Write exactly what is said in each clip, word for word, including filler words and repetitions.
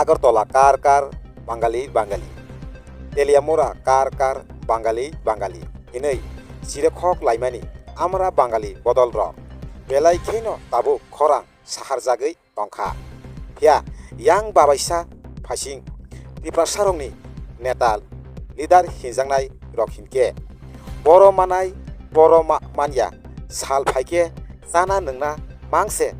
Agartala kar kar Bangali Bangali, Teliamura kar kar Bangali Bangali hinwi chirokhok laimani amra Bangali bodol rok belai kheno tabuk khorang saharjagwi tongkha. Phiya yang babaisa phaising Tiprasarokni neta leader hinjaknai rok hinkhe boro manai boro ma-, manya sal phaikhe chana nwngna mangse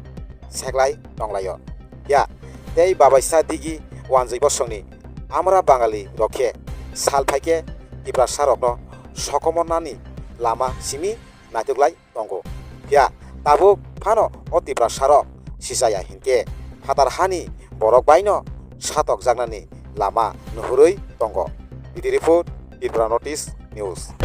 seklai tonglaio. Phiya tei babaisa digi wanjwi bosongni amra Bangali rok khe sal phaikhe Tiprasarokno sokomornani lama simi naituklai tongo. Phiya tabuk phano o Tiprasarok sijaya hinkhe phatar hani borok baino satokjaknani lama nuhurwi tongo. Idi report, Tripura Notice News.